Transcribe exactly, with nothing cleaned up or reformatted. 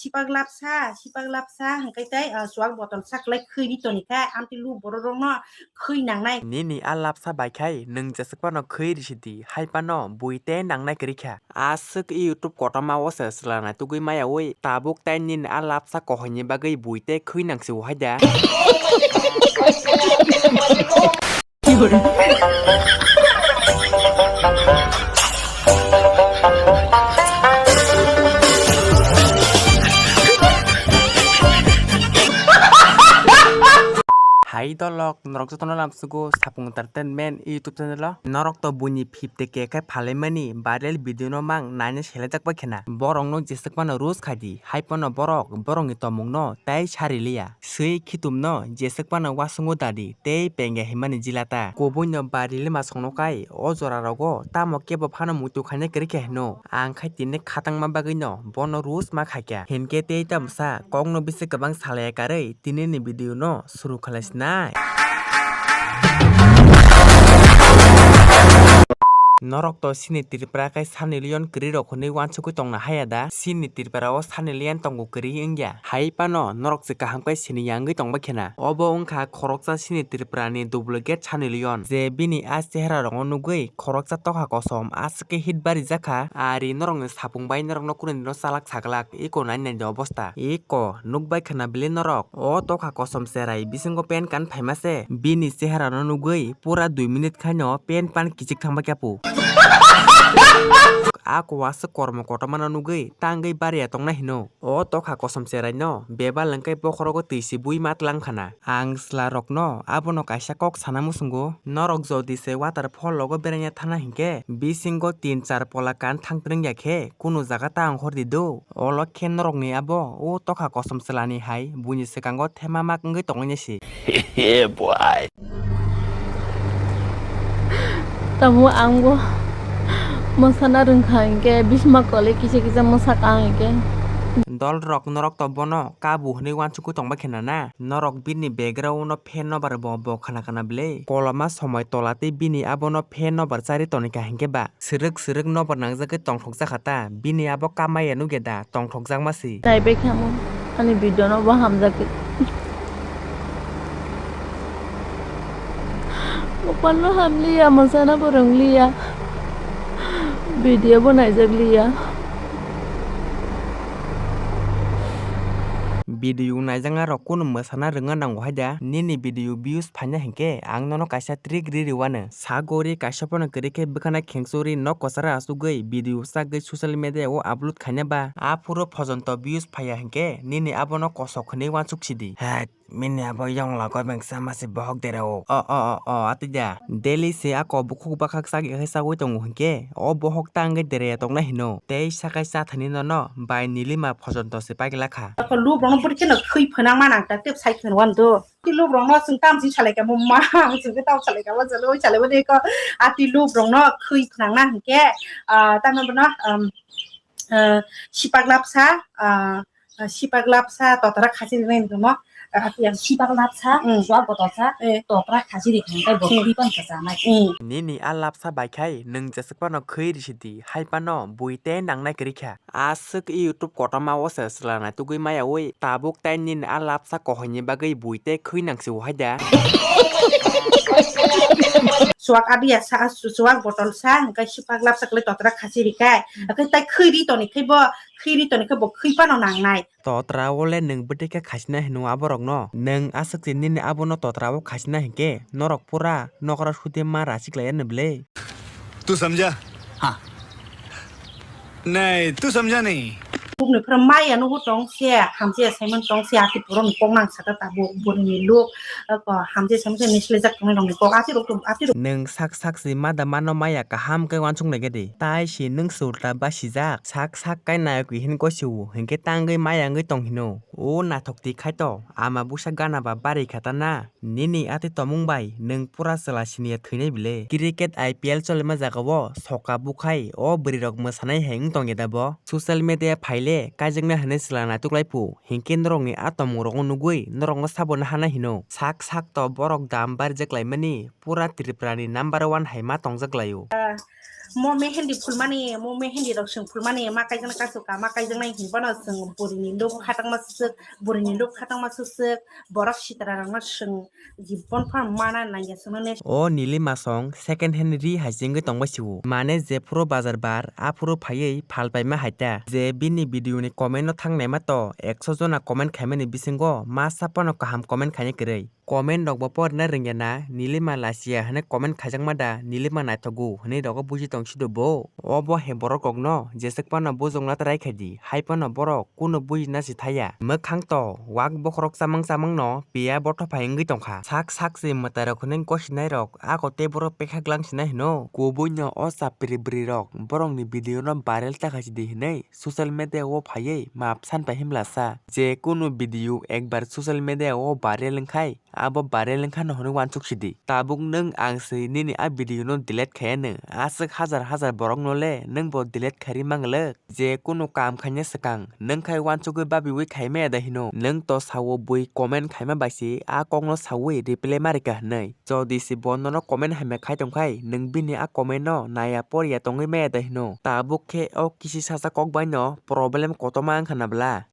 Sipak lapsa, sipak lapsa, hwnkhe tei, ah, chuak botol sa kwlai khwi ri toni kha, amtwi lu borok rokno khwi nangnai. Nini a lapsa bai khai nwng jeswk phano khwi ri sidi, hai phano bui tei nangnai kwrwi kha. Aswk YouTube kotorma o se chwla naitugwi maya ui, tabuk tei nini a lapsa kohoini bagwi bui tei khwi nang si o hai da. Hai dolok, norok jotono lamsugo Sapung Entertainment YouTube channel o. Norok to buini fifty K khe phalaimani viral video no mang naina selajak bai khena. Borok no jeswk phano roast khai di, hai phano borok borok ni tomung no tei sari liya. Swi khitum no jeswk phano wasungo dadi tei pengya himani jilata. Kubui no bari lima songno kai o jora rogo tamo kebo phano muitu khaina kwrwi khe hino. Ang khai tini khatangma bagwi no bono roast ma khaikha. Hinkhe tei tamsa kokno bisi kwbang salaya karwi tini ni video no suru khalai sinai. Norok to sini Tripura kai Sunny Leon kwrwi rok hwnwi wansugwi tongna haya da? Sini Tripura o Sunny Leon tongo kwrwi wngya? Hai phano norok se kaham kai sini yangwi tongbai khena. Obo wngkha khoroksa sini Tripura ni duplicate Sunny Leon, je bini a chehra rokno nugwi khoroksa tokha kosom aswk khe hit barijak kha. Ari norokni sapung bai norokno kunu dino chalak saglak iko nai nai ni obosta. Iko nukbai khana bile norok. O tokha kosom cherai bisingo pen kan phaima se. Bini chehra no nugwi pura dui minute khaino pen pan kichik thangbai kha pu. A kuwasa kormo kotorma no nugwi tangwi bariya tongna hino. O tokha kosom cherai no bebal wngkhe bokhorogo twi si bui matlang khana. Ang chwla rokno abono kaisa kok sana muchungo. Norok jodi se waterfall logo beraina thana hinkhe bisingo tin char pola kan thang twrwngya khe kunu jaga ta ongkhor di do. Olo khe norokni abo o tokha kosom chwlani hai buini swkango thema mak wngwi tongwi nai se. Yeah, boy. Tamo ang bo mwsana rwngkha hinkhe bisma koli kisa kisa mwsaka hinkhe. Dol rok norok to bono kabu hwnwi wansugwi tongbai khena na? Norok bini background no fan nobar bo bo khana khana bwle. Koloma somoi tola tei bini abono fan nobar chari tonika hinkhe ba. Srwk srwk nobar nangjagwi tongthokjakha ta, bini abo kamaya nugya da tongthokjakma se. Naibai khamo ani video no bo hamjakgwi. Kopal no hamliya, mwsana bo rwngliya, video bo naijakliya. Video naijaknai rok kunu mwsana rwngna nango hai da, nini video views phaina hinkhe ang nono kaisa trick ri rwano. Sagori kaisa phano kwrwi khe bwkhana khengchori nok kwcharo achugwi video chagwi social media o upload khaina ba aphuru phojonto views phaiya hinkhe nini abono kosok hwnwi wansuk sidi. Hek, mini abo yongla koi bengsa masi bohok derao. O, o, o, o, atwi da. Daily se ako bukhuk bakhak chagwi hai chagwi tongo hinkhe o bohok ta wngwi deraya tongna hino. Tei sakai chathani nono bai nilima phojonto se paigla kha. Ako lub rong bwrwi kheno khwi phwnang ma nang ta tep sai kheno wan do. Ati lub rong no chwng tam chwng salai ka mo ma chwng ke tam salai ka ma jalo salai bo de ko ati lub rong no khwi phwnang na hinkhe, ah, tamo bono, um, ah, sipak lapsa, ah, ah, sipak lapsa totra khasi rinai hinwi mo, ah, ati ang sipak lapsa, mm, suak botol sa, eh, totra khasi ri kha hinkhe bo, mm, khwi pan kasa nai. Mm. Nini a lapsa bai khai nwng jeswk phano khwi ri sidi hai phano bui tei nangnai kwrwi kha. Aswk YouTube kotorma o se chwla naitugwi maya ui, tabuk tei nini a lapsa kohoini bagwi bui tei khwi nang si o hai da. Chuak adia sa, chuak botol sa, hwnkhe sipak lapsa kwlai totra khasi ri khai. Hwnkhe tai khwi ri toni khai bo, khwi ri toni khai bo khwi phano nangnai. Totra o le nwng bwtwi khe khasina hino aborokno. Nwng aswk se nini abono totra o khasina hinkhe norok pura nokra sudi ma rachik lai ya bwle. तू समझा? हाँ। नहीं, तू समझा नहीं। Bukni phra maya nugo tong se, hamjaya saimon tong se, ati borok ni kok nang saka tabuk, bwrwi ni luk, ako hamjaya saimon se nisle jak tong rok ni kok, ati rok to, ati rok. Nwng sak sak si mada mano maya kaham khe wansuk nai gede. Tai si nwng sulta basijak, sak sak kai nayok hin ko si o, hinkhe tangwi maya wngwi tong hino. O naithok ti khai to, ama busa gana ba bari kha ta na. Nini ati tomung bai nwng pura chwla siniya thwinai bile. Cricket I P L cholima jaga o soka bukhai o bwrwi rok mwsanai hai wng tongya da bo? Social media phaile kaijaknai hwnwi chwla naituklai phu, hinkhe norokni a tomung rokno nugwi norokno sabo naha nai hino. Sak sak to borok dam barjak laimani pura Tripura ni number one hai ma tongjak laio. Mo mehendi phulmani, mo mehendi rok chwng phulmani, ma kaijaknai kasu ka, ma kaijaknai hinwi bono chwng burini luk khatangma swk, burini luk khatangma swk, borok sitra rokno chwng jibon phano mana nangya chwngno ne. O Nilima song second hand ri hai se wngwi tongbai sio. Mane jephuru bazar bar, aphuru phaiwi phal paima hai ta. Je bini video ni comment no thang naima to, ekso jona comment khaimani bisingo masa phano kaham comment khainai kwrwi. Comment rokbo porina rwngya na, Nilima lachiya hwnwi comment khaijakma da, Nilima naithogo hwnwi rogo buji tongsido bo. Obo he borok rokno jeswk phano bujokna try khaidi, hai phano borok kunu bujina si thaya. Mwkhang to wak bokhorok chamang chamang no piya bothophai wngwi tongkha. Sak sak se mwtai rok hwnwi gosinai rok ako tei borok pekha glang sinai hwno. Kubui no o chapri bwrwi rok borok ni video no viral ta khaisidi hwnwi social media o phaiwi map san pai himlasa. Je kunu video ekbar social media o viral wngkhai, abo viral wngkha no hwnwi uansuk sidi. Tabuk nwng ang se nini a video no delete khaiya no, aswk hajar hajar borok no le nwng bo delete khairi manglwk. Je kunu kam khaina swkang nwng khai uansugwi babiwi khaima da hino. Nwng to sao bui comment khaima bai se a kok no sawi reply ma rika hwnwi. Jodi se bo nono comment hamya khai tongkhai, nwng bini a comment no naya porya tongwi maya da hino. Tabuk khe o kisi sacha kok bai no problem kotorma wngkha na bla?